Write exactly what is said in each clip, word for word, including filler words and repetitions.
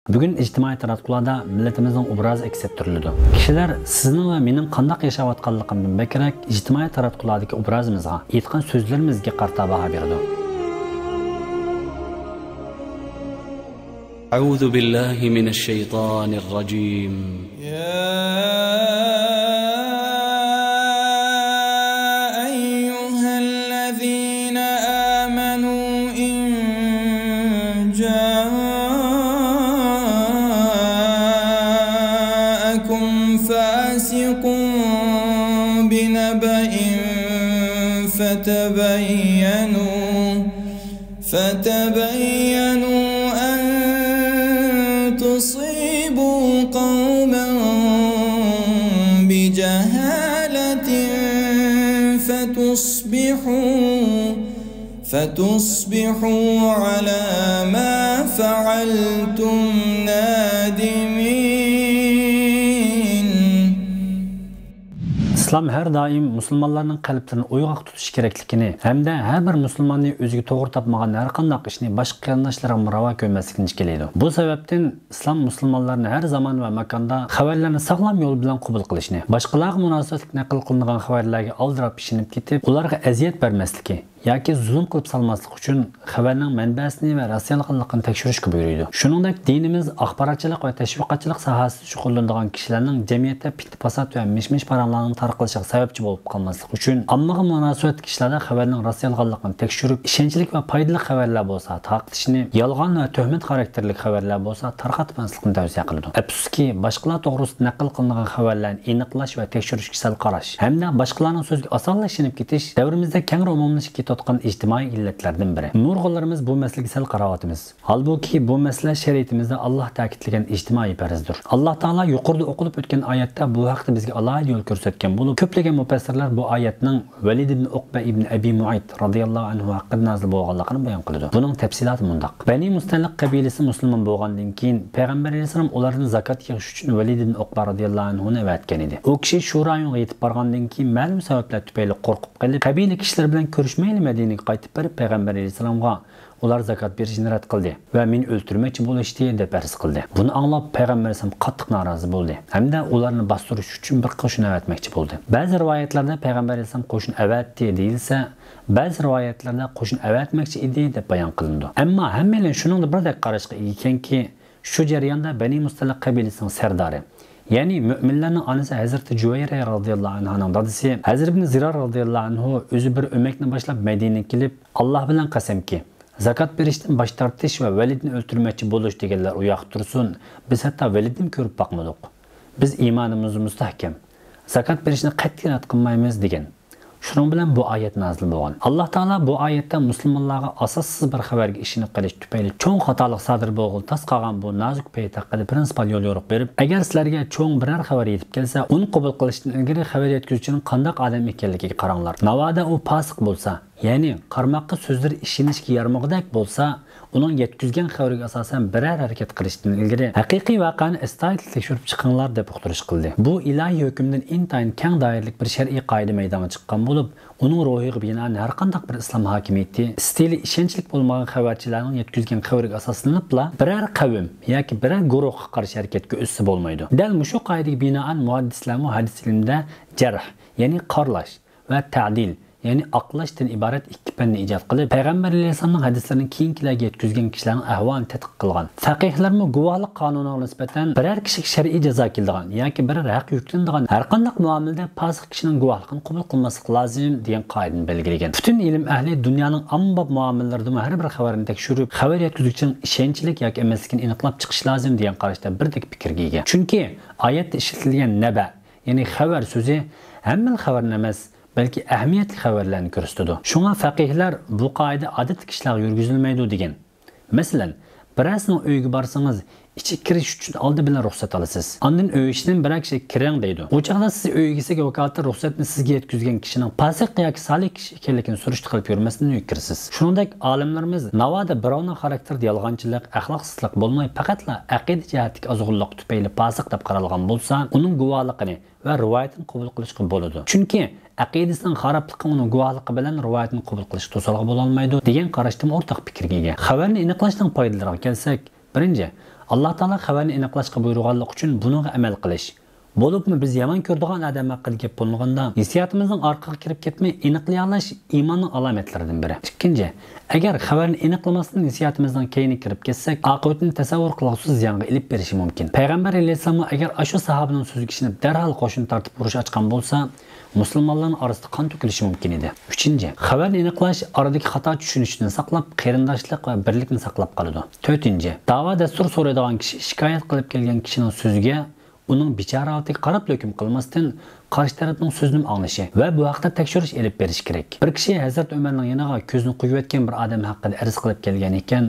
بۈگۈن ئىجتىمائىي تاراتقۇلاردا مىللىتىمىزنىڭ ئوبرازى ئەكس ئەتتۈرۈلىدۇ. كىشىلەر سىزنىڭ ۋە مېنىڭ قانداق ياشاۋاتقانلىقىمدىن بەكرەك ئىجتىمائىي تاراتقۇلاردىكى ئوبرازىمىزغا، ئېيتقان سۆزلىرىمىزگە قارىتا باھا بېرىدۇ. أعوذ بالله من الشيطان الرجيم. يا أيها الذين آمنوا إن جاءكم فاسق بنبأ فتبينوا فتبينوا أن تصيبوا قوما بجهالة فتصبحوا، فتصبحوا على ما فعلتم نادمين. ئىسلام ھەر دائىم مۇسۇلمانلارنىڭ قەلبلىرىنى ئويغاق تۇتۇش كېرەكلىكىنى ھەمدە ھەر بىر مۇسۇلماننى ئۆزىگە توغرا تاپمىغان ھەر قانداق ئىشنى باشقا قېرىنداشلىرىغىمۇ راۋا كۆرمەسلىكنى ئىچكىلەيدۇ. بۇ سەۋەبتىن ئىسلام مۇسۇلمانلارنى ھەر زامان ۋە ماكاندا خەۋەرلەرنى ساغلام يول بىلەن قوبۇل قىلىشنى، باشقىلارغا مۇناسىۋەتلىك نەقىل قىلىنغان خەۋەرلەرگە ئالدىراپ ئىشىنىپ كېتىپ، ئۇلارغا ئەزىيەت بەرمەسلىكى، ياكى زۇلۇم قىلىپ سالماسلىق ئۈچۈن خەۋەرنىڭ مەنبەسىنى ۋە راست يالغانلىقىنى تەكشۈرۈشكە بۇيرۇيدۇ. شۇنىڭدەك دىنىمىز ئاخباراتچىلىق ۋە تەشۋىقاتچىلىق ساھەسىدە شۇغۇللىنىدىغان كىشىلەرنىڭ جەمئىيەتتە پىتنە-پاسات ۋە مىش-مىش پاراڭلارنىڭ تارقىلىشىغا سەۋەبچى بولۇپ قالماسلىق ئۈچۈن، ئاممىغا مۇناسىۋەتلىك ئىشلاردا خەۋەرنىڭ راست يالغانلىقىنى تەكشۈرۈپ، ئىشەنچلىك ۋە پايدىلىق خەۋەرلەر بولسا تارقىتىشنى، يالغان ۋە تۆھمەت خاراكتېرلىك خەۋەرلەر بولسا تارقاتماسلىقنى تەۋسىيە قىلىدۇ. ئەپسۇسكى، باشقىلار توغرىسىدا نەقىل قىلىنغان خەۋەرلەرنى ئېنىقلاش ۋە تەكشۈرۈشكە سەل قاراش ھەمدە باشقىلارنىڭ سۆزىگە ئاسانلا ئىشىنىپ كېتىش دەۋرىمىزدە كەڭرى ئومۇملىشىپ كېتىۋاتقان ئىجتىمائىي ئىللەتلەردىن بىرى. نۇرغۇنلىرىمىز بۇ مەسىلىگە سەل قاراۋاتىمىز. ھالبۇكى، بۇ مەسىلە شەرىئىتىمىزدە ئاللاھ تەكىتلىگەن ئىجتىمائىي پەرزدۇر. ئاللاھ تائالا يۇقىرىدا ئوقۇلۇپ ئۆتكەن ئايەتتە بۇ ھەقتە بىزگە ئالاھىدە يول كۆرسەتكەن بولۇپ، كۆپلىگەن مۇپەسسىرلەر بۇ ئايەتنىڭ ۋەلىد ئىبن ئۇقبە ئىبن ئەبى مۇئەيت رازىياللاھۇ ئەنھۇ ھەققىدە نازىل بولغانلىقىنى بايان قىلىدۇ. بۇنىڭ تەپسىلاتى مۇنداق. بەنى مۇستەلىق قەبىلىسى مۇسۇلمان بولغاندىن كېيىن، پەيغەمبەر ئەلەيھىسسالام ئۇلاردىن زاكات يىغىش ئۈچۈن ۋەلىد ئىبن ئۇقبە رازىياللاھۇ ئەنھۇنى ئەۋەتكەن ئىدى. ئۇ كىشى شۇ رايونغا يېتىپ بارغاندىن كېيىن، مەلۇم سەۋەبلەر تۈپەيلى قورقۇپ قېلىپ، قەبىلە كىشىلىرى بىلەن كۆرۈشمەيلا مەدىنىگە قايتىپ بېرىپ، پەيغەمبەر ئەلەيھىسسالامغا ئۇلار زاكات بېرىشنى رەت قىلدى ۋە مېنى ئۆلتۈرمەكچى بولۇشتى، دەپ ئەرز قىلدى. بۇنى ئاڭلاپ پەيغەمبەر ئەلەيھىسسالام قاتتىق نارازى بولدى ھەمدە ئۇلارنى باستۇرۇش ئۈچۈن بىر قوشۇن ئەۋەتمەكچى بولدى. بەزى رىۋايەتلەردە پەيغەمبەر ئەلەيھىسسالام قوشۇن ئەۋەتتى دېيىلسە، بەزى رىۋايەتلەردە قوشۇن ئەۋەتمەكچى ئىدى، دەپ بايان قىلىنىدۇ. ئەمما ھەممەيلەن شۇنىڭدا بىردەك قاراشقا ئىگىكەنكى، شۇ جەرياندا بەنى مۇستەلىق قەبىلىسىنىڭ سەردارى، يەنى مۆمىنلەرنىڭ ئانىسى ھەزرىتى جۇۋەيرىيە رازىياللاھۇ ئەنھانىڭ دادىسى ھەزرىت ئىبن زىرار رازىياللاھۇ ئەنھۇ ئۆزى بىر ئۆمەكنى باشلاپ مەدىنىگە كېلىپ، ئاللاھ بىلەن قەسەمكى، زاكات بېرىشتىن باش تارتىش ۋە ۋەلىدنى ئۆلتۈرمەكچى بولۇش دېگەنلەر ئۇياقتا تۇرسۇن، بىز ھەتتا ۋەلىدنىمۇ كۆرۈپ باقمىدۇق. بىز ئىمانىمىز مۇستەھكەم. زاكات بېرىشنى قەتئىي رەت قىلمايمىز، دېگەن. شۇنىڭ بىلەن بۇ ئايەت نازىل بولغان. ئاللاھ تائالا بۇ ئايەتتە مۇسۇلمانلارغا ئاساسسىز بىر خەۋەرگە ئىشىنىپ قېلىش تۈپەيلى چوڭ خاتالىق سادىر بولغىلى تاس قالغان بۇ نازۇك پەيت ھەققىدە پرىنسىپال يوليورۇق بېرىپ، ئەگەر سىلەرگە چوڭ بىرەر خەۋەر يېتىپ كەلسە، ئۇنى قوبۇل قىلىشتىن ئىلگىرى خەۋەر يەتكۈزگۈچىنىڭ قانداق ئادەم ئىكەنلىكىگە قاراڭلار. ناۋادا ئۇ پاسىق بولسا، يەنى قارىماققا سۆزلىرى ئىشىنىشكە يارىمىغۇدەك بولسا، ئۇنىڭ يەتكۈزگەن خەۋىرىگە ئاساسەن بىرەر ھەرىكەت قىلىشتىن ئىلگىرى ھەقىقىي ۋەقەنى ئەستايىدىل تەكشۈرۈپ چىقىڭلار، دەپ ئۇقتۇرۇش قىلدى. بۇ ئىلاھىي ھۆكۈمدىن ئىنتايىن كەڭ دائىرىلىك بىر شەرئىي قائىدە مەيدانغا چىققان بولۇپ، ئۇنىڭ روھىغا بىنائەن ھەرقانداق بىر ئىسلام ھاكىمىيىتى ئىستىلى ئىشەنچلىك بولمىغان خەۋەرچىلەرنىڭ يەتكۈزگەن خەۋىرىگە ئاساسلىنىپلا بىرەر قەۋم ياكى بىرەر گۇرۇھقا قارشى ھەرىكەتكە ئۆتسە بولمايدۇ. دەل مۇشۇ قائىدىگە بىنائەن مۇھەددىسلەرمۇ ھەدىس ئىلمىدە جەرھ، يەنى قارىلاش، ۋە تەدىل، يەنى ئاقلاشتىن ئىبارەت ئىككى پەننى ئىجاد قىلىپ، پەيغەمبەر ئەلەيھىسسالامنىڭ ھەدىسلىرىنى كېيىنكىلەرگە يەتكۈزگەن كىشىلەرنىڭ ئەھۋالىنى تەتقىق قىلغان. فەقىھلەرمۇ گۇۋاھلىق قانۇنىغا نىسبەتەن بىرەر كىشىگە شەرئىي جازا كېلىدىغان ياكى بىرەر ھەق يۈكلىنىدىغان ھەرقانداق مۇئامىلىدە پاسىق كىشىنىڭ گۇۋاھلىقىنى قوبۇل قىلماسلىق لازىم، دېگەن قائىدىنى بەلگىلىگەن. پۈتۈن ئىلىم ئەھلى دۇنيانىڭ ئاممىباب مۇئامىلىلىرىدىمۇ ھەر بىر خەۋەرنى تەكشۈرۈپ، خەۋەر يەتكۈزگۈچىنىڭ ئىشەنچلىك ياكى ئەمەسلىكىنى ئېنىقلاپ چىقىش لازىم، دېگەن قاراشتا بىردەك پىكىرگە ئىگە. چۈنكى ئايەتتە ئىشلىتىلگەن نەبە، يەنى خەۋەر سۆزى ھەممىلا خەۋەرنى ئەمەس، بەلكى ئەھمىيەتلىك خەۋەرلەرنى كۆرسىتىدۇ. شۇڭا فەقىھلەر بۇ قائىدە ئادەتتىكى كىشىلەرگە يۈرگۈزۈلمەيدۇ دېگەن. مەسىلەن، بىرەرسىنىڭ ئۆيىگە بارسىڭىز، ئىچىگە كىرىش ئۈچۈن ئالدى بىلەن رۇخسەت ئالىسىز. ئاندىن ئۆي ئىچىدىن بىرەر كىشىگە كىرىڭ دەيدۇ. ئۇ چاغدا سىز ئۆي ئىگىسىگە ۋاكالىتەن رۇخسەتنى سىزگە يەتكۈزگەن كىشىنىڭ پاسىق ياكى سالىھ كىشى ئىكەنلىكىنى سۈرۈشتە قىلىپ يۈرمەستىن ئۆيگە كىرىسىز. شۇنىڭدەك ئالىملىرىمىز ناۋادا بىراۋنىڭ خاراكتېرىدا يالغانچىلىق، ئەخلاقسىزلىق بولماي، پەقەتلا ئەقىدە جەھەتتىكى ئازغۇنلۇق تۈپەيلى پاسىق دەپ قارالغان بولسا، ئۇنىڭ گۇۋاھلىقىنى ۋە رىۋايىتىنى قوبۇل قىلىشقا بولىدۇ. چۈنكى ئەقىدىسىنىڭ خارابلىقى ئۇنىڭ گۇۋاھلىقى بىلەن رىۋايىتىنى قوبۇل قىلىشقا توسالغۇ بولالمايدۇ، دېگەن قاراشتىمۇ ئورتاق پىكىرگە ئىگە. خەۋەرنى ئېنىقلاشنىڭ پايدىلىرىغا كەلسەك، بىرىنچى، ئاللا تائالا خەۋەرنى ئېنىقلاشقا بۇيرۇغانلىقى ئۈچۈن بۇنىڭغا ئەمەل قىلىش. بولۇپمۇ بىز يامان كۆرىدىغان ئادەم ھەققىدە گەپ بولمىغاندا، ھېسسىياتىمىزنىڭ ئارقىغا كىرىپ كەتمەي ئېنىقلىيالاش ئىماننىڭ ئالامەتلىرىدىن بىرى. ئىككىنچى، ئەگەر خەۋەرنى ئېنىقلىماستىن ھېسسىياتىمىزنىڭ كەينىگە كىرىپ كەتسەك، ئاقىۋىتىنى تەسەۋۋۇر قىلغۇسىز زىيانغا ئېلىپ بېرىشى مۇمكىن. پەيغەمبەر ئەلەيھىسسالاممۇ ئەگەر ئاشۇ ساھابىنىڭ سۆزىگە ئىشىنىپ، دەرھال قوشۇن تارتىپ ئۇرۇش ئاچقان بولسا، مۇسۇلمانلارنىڭ ئارىسىدا قان تۆكۈلۈشى مۇمكىن ئىدى. ئۈچىنچى، خەۋەرنى ئېنىقلاش ئارىدىكى خاتا چۈشىنىشتىن ساقلاپ، قېرىنداشلىق ۋە بىرلىكنى ساقلاپ قالىدۇ. تۆتىنچى، داۋا دەستۇر سورايدىغان كىشى شىكايەت قىلىپ كەلگەن كىشىنىڭ سۆزىگە، ئۇنىڭ بىچارە ھالىتىگە قاراپلا ھۆكۈم قىلماستىن، قارشى تەرەپنىڭ سۆزىنىمۇ ئاڭلىشى ۋە بۇ ھەقتە تەكشۈرۈش ئېلىپ بېرىشى كېرەك. بىر كىشى ھەزرىتى ئۆمەرنىڭ يېنىغا كۆزىنى قويۇۋەتكەن بىر ئادەم ھەققىدە ئەرز قىلىپ كەلگەن ئىكەن.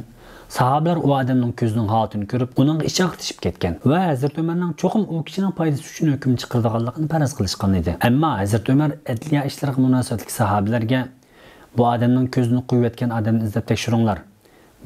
ساھابىلەر ئۇ ئادەمنىڭ كۆزىنىڭ ھالىتىنى كۆرۈپ، ئۇنىڭغا ئىچى ئاغرىتىشىپ كەتكەن ۋە ھەزرىتى ئۆمەرنىڭ چوقۇم ئۇ كىشىنىڭ پايدىسى ئۈچۈن ھۆكۈم چىقىرىدىغانلىقىنى پەرەز قىلىشقان ئىدى. ئەمما ھەزرىتى ئۆمەر ئەدلىيە ئىشلىرىغا مۇناسىۋەتلىك ساھابىلەرگە، بۇ ئادەمنىڭ كۆزىنى قويۇۋەتكەن ئادەمنى ئىزدەپ تەكشۈرۈڭلار.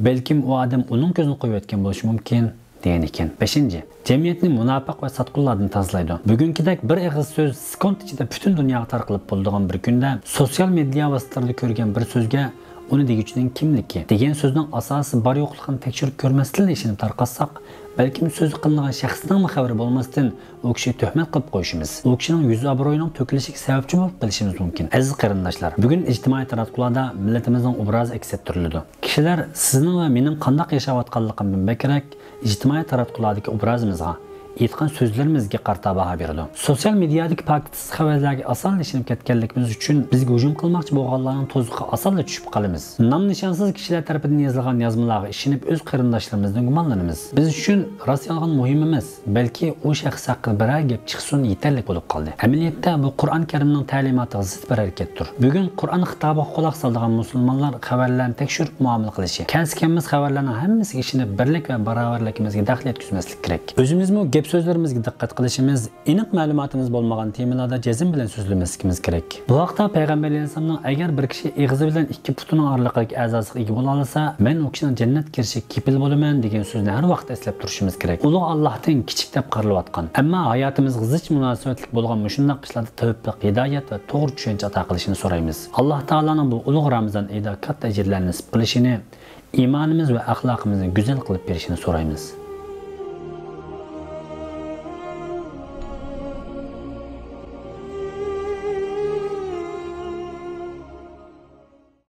بەلكىم ئۇ ئادەم ئۇنىڭ كۆزىنى قويۇۋەتكەن بولۇشى مۇمكىن، دېگەن ئىكەن. بەشىنچى، جەمئىيەتنى مۇناپىق ۋە ساتقۇنلاردىن تازىلايدۇ. بۈگۈنكىدەك بىر ئېغىز سۆز سېكۇنت ئىچىدە پۈتۈن دۇنياغا تارقىلىپ بولىدىغان بىر كۈندە، سوتسىيال مېدىيا ۋاسىتىلىرىدا كۆرگەن بىر سۆزگە ئۇنى دېگۈچىنىڭ كىملىكى، دېگەن سۆزنىڭ ئاساسى بار يوقلۇقىنى تەكشۈرۈپ كۆرمەستىنلا ئىشىنىپ تارقاتساق، بەلكىم سۆز قىلىنغان شەخسنىڭمۇ خەۋىرى بولماستىن، ئۇ كىشىگە تۆھمەت قىلىپ قويۇشىمىز، ئۇ كىشىنىڭ يۈز ئابرۇيىنىڭ تۆكۈلۈشىگە سەۋەبچى بولۇپ قېلىشىمىز مۇمكىن. ئەزىز قېرىنداشلار، بۈگۈن ئىجتىمائىي تاراتقۇلاردا مىللىتىمىزنىڭ ئوبرازى ئەكس ئەتتۈرۈلىدۇ. كىشىلەر سىزنىڭ ۋە مېنىڭ قانداق ياشاۋاتقانلىقىمدىن بەكرەك ئىجتىمائىي تاراتقۇلاردىكى ئوبرازىمىزغا، ئېيتقان سۆزلىرىمىزگە قارىتا باھا بېرىدۇ. سوتسىيال مېدىيادىكى پاكىتسىز خەۋەرلەرگە ئاسانلا ئىشىنىپ كەتكەنلىكىمىز ئۈچۈن بىزگە ھۇجۇم قىلماقچى بولغانلارنىڭ تۇزىقىغا ئاسانلا چۈشۈپ قالىمىز. نام-نىشانسىز كىشىلەر تەرىپىدىن يېزىلغان يازمىلارغا ئىشىنىپ ئۆز قېرىنداشلىرىمىزدىن گۇمانلىنىمىز. بىز ئۈچۈن راست-يالغان مۇھىم ئەمەس، بەلكى ئۇ شەخس ھەققىدە بىرەر گەپ چىقسۇن يېتەرلىك بولۇپ قالدى. ئەمەلىيەتتە بۇ قۇرئان كەرىمنىڭ تەلىماتىغا زىت بىر ھەرىكەتتۇر. بۈگۈن قۇرئان خىتابىغا قۇلاق سالىدىغان مۇسۇلمانلار خەۋەرلەرنى تەكشۈرۈپ مۇئامىلە قىلىشى، كەلسە-كەلمەس خەۋەرلەرنىڭ ھەممىسىگە ئىشىنىپ بىرلىك ۋە باراۋەرلىكىمىزگە دەخلى يەتكۈزمەسلىك كېرەك. ئۆزىمىزمۇ گەپ-سۆزلىرىمىزگە دىققەت قىلىشىمىز، ئېنىق مەلۇماتىمىز بولمىغان تېمىلاردا جەزم بىلەن سۆزلىمەسلىكىمىز كېرەك. بۇ ھەقتە پەيغەمبەر ئەلەيھىسسالامنىڭ ئەگەر بىر كىشى ئېغىزى بىلەن ئىككى پۇتىنىڭ ئارىلىقىدىكى ئەزاسىغا ئىگە بولالىسا، مەن ئۇ كىشىنىڭ جەننەتكە كىرىشىگە كېپىل بولىمەن، دېگەن سۆزنى ھەر ۋاقىت ئەسلەپ تۇرۇشىمىز كېرەك. ئۇلۇغ ئاللاھتىن كىچىك دەپ قارىلىۋاتقان، ئەمما ھاياتىمىزغا زىچ مۇناسىۋەتلىك بولغان مۇشۇنداق ئىشلاردا تەۋپىق، ھىدايەت ۋە توغرا چۈشەنچە ئاتا قىلىشىنى سورايمىز. ئاللاھ تائالانىڭ بۇ ئۇلۇغ رامىزان ئېيىدا كاتتا ئەجىرلەرنى نېسىپ قىلىشىنى، ئىمانىمىز ۋە ئەخلاقىمىزنى گۈزەل قىلىپ بېرىشىنى سورايمىز.